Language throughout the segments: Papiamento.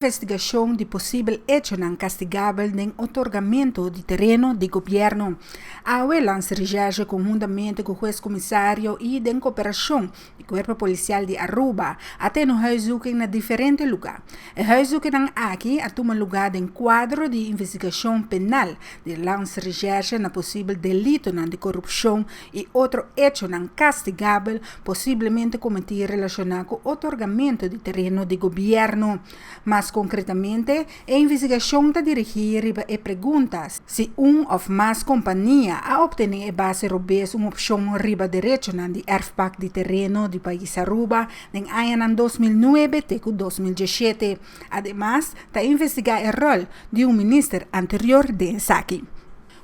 Investigacion di posibel echonan castigabel den otorgamento di tereno di gobierno. Awe Landsrecherche conhuntamente cu Huez Comisario y den cooperacion di Cuerpo Policial di Aruba a tene un huiszoeking na diferente luga. E huiszoekingnan aki a tuma luga den cuadro di investigacion penal di Landsrecherche na posibel delitonan di corupcion y otro echonan castigabel posiblemente cometi relaciona cu otorgamento di tereno di gobierno. Mas concretamente, e investigacion ta dirigi riba e pregunta si un of mas compania a obtene e base robes un opcion riba derechonan di erfpacht di tereno di pais Aruba den añanan 2009 te cu 2017. Ademas, ta investiga e rol di un minister anterior den esaki.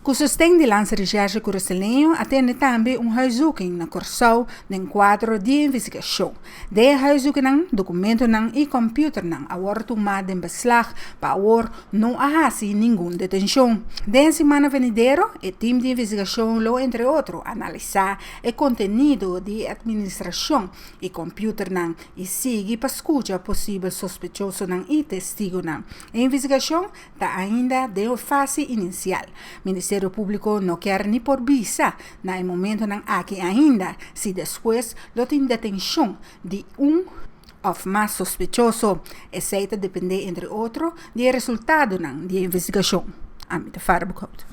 Ku sosten di Landsrecherche Kurasoleño a tene tambe un huiszoeking na Kòrsou den kuadro di e investigashon. Den e huiszoekingnan dokumentonan i kòmpiuternan a wòrdu tumá den beslag, pa awor no a hasi ningun detenshon. Den e simana venidero e tim di investigashon lo entre otro analisá e kontenido di e atministrashon i kòmpiuternan i sigui pa skucha posibel sospechosonan i testigonan. E investigashon ta ainda den un fase inisial. Ministerio Públiko no kier ni por bisa na e momentonan aki ainda si despues lo tin detenshon di un òf mas sospechoso. Esei ta dependé entre otro di e resultadonan di e investigashon. Ami ta Farah Boekhout.